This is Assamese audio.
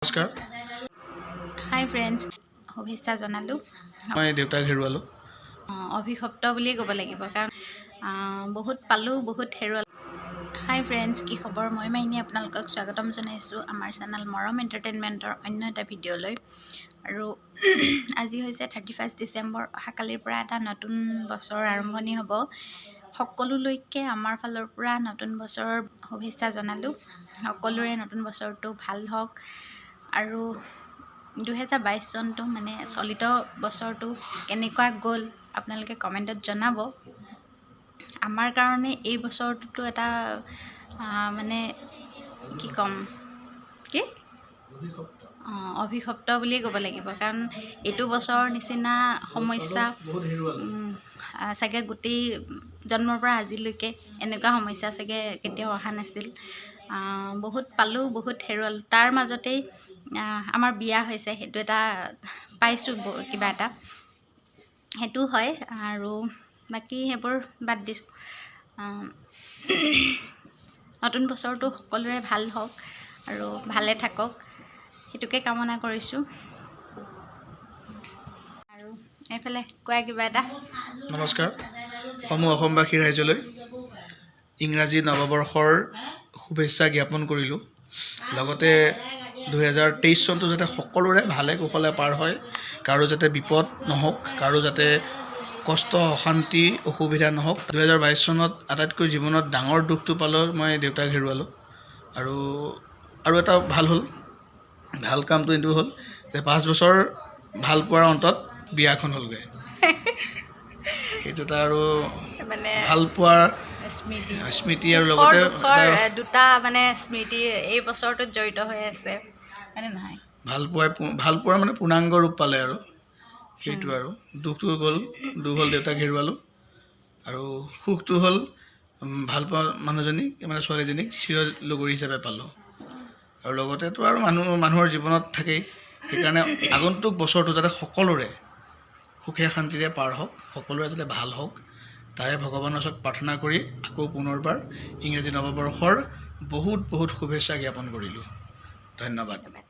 নমস্কাৰ। হাই ফ্ৰেণ্ডছ, শুভেচ্ছা জনালোঁ। মই দেউতাক হেৰুৱালোঁ। অভিশপ্ত বুলিয়ে ক'ব লাগিব, কাৰণ বহুত পালোঁ, বহুত হেৰুৱালোঁ। হাই ফ্ৰেণ্ডছ, কি খবৰ? মই মাইনী আপোনালোকক স্বাগতম জনাইছোঁ আমাৰ চেনেল মৰম এণ্টাৰটেইনমেণ্টৰ অন্য এটা ভিডিঅ'লৈ। আৰু আজি হৈছে 31 ডিচেম্বৰ। অহাকালিৰ পৰা এটা নতুন বছৰ আৰম্ভণি হ'ব। সকলোলৈকে আমাৰ ফালৰ পৰা নতুন বছৰৰ শুভেচ্ছা জনালোঁ। সকলোৰে নতুন বছৰটো ভাল হওক আৰু 2022 চনটো, মানে চলিত বছৰটো কেনেকুৱা গ'ল, আপোনালোকে কমেণ্টত জনাব। আমাৰ কাৰণে এই বছৰটোতো এটা মানে কি ক'ম, কি অভিশপ্ত বুলিয়ে ক'ব লাগিব, কাৰণ এইটো বছৰৰ নিচিনা সমস্যা বহুত হেৰুৱালোঁ। চাগে গোটেই জন্মৰ পৰা আজিলৈকে এনেকুৱা সমস্যা চাগে কেতিয়াও অহা নাছিল। বহুত পালোঁ, বহুত হেৰুৱালোঁ। তাৰ মাজতেই আমাৰ বিয়া হৈছে, সেইটো এটা পাইছোঁ কিবা এটা, সেইটো হয়। আৰু বাকী সেইবোৰ বাদ দিছোঁ। নতুন বছৰটো সকলোৰে ভাল হওক আৰু ভালে থাকক, সেইটোকে কামনা কৰিছোঁ। আৰু এইফালে কোৱা কিবা এটা। নমস্কাৰ সমূহ অসমবাসী ৰাইজলৈ, ইংৰাজী নৱবৰ্ষৰ শুভেচ্ছা জ্ঞাপন কৰিলোঁ। লগতে 2023 চনটো যাতে সকলোৰে ভালে কুশলে পাৰ হয়, কাৰো যাতে বিপদ নহওক, কাৰো যাতে কষ্ট, অশান্তি, অসুবিধা নহওক। 2022 চনত আটাইতকৈ জীৱনত ডাঙৰ দুখটো পালোঁ, মই দেউতাক হেৰুৱালোঁ। আৰু আৰু এটা ভাল হ'ল, ভাল কামটো এইটো হ'ল যে 5 বছৰ ভাল পোৱাৰ অন্তত বিয়াখন হ'লগৈ। সেইটো এটা আৰু মানে ভাল পোৱাৰ স্মৃতি। স্মৃতি আৰু সুখৰ লগতে দুখৰ এটা দুটা মানে স্মৃতি এই বছৰটোত জড়িত হৈ আছে, হয়নে নহয়? ভাল পোৱাৰ মানে পূৰ্ণাংগ ৰূপ পালে আৰু সেইটো। আৰু দুখটো গ'ল, দুখ হ'ল দেউতাক হেৰুৱালোঁ আৰু সুখটো হ'ল ভাল পোৱা মানুহজনীক, মানে ছোৱালীজনীক চিৰ লগৰী হিচাপে পালোঁ। আৰু লগতেতো আৰু মানুহৰ জীৱনত থাকেই। সেইকাৰণে আগন্তুক বছৰটো যাতে সকলোৰে সুখে শান্তিৰে পাৰ হওক, সকলোৰে যাতে ভাল হওক, তাৰে ভগৱানৰ ওচৰত প্ৰাৰ্থনা কৰি আকৌ পুনৰবাৰ ইংৰাজী নৱবৰ্ষৰ বহুত বহুত শুভেচ্ছা জ্ঞাপন কৰিলোঁ। ধন্যবাদ। ধন্যবাদ।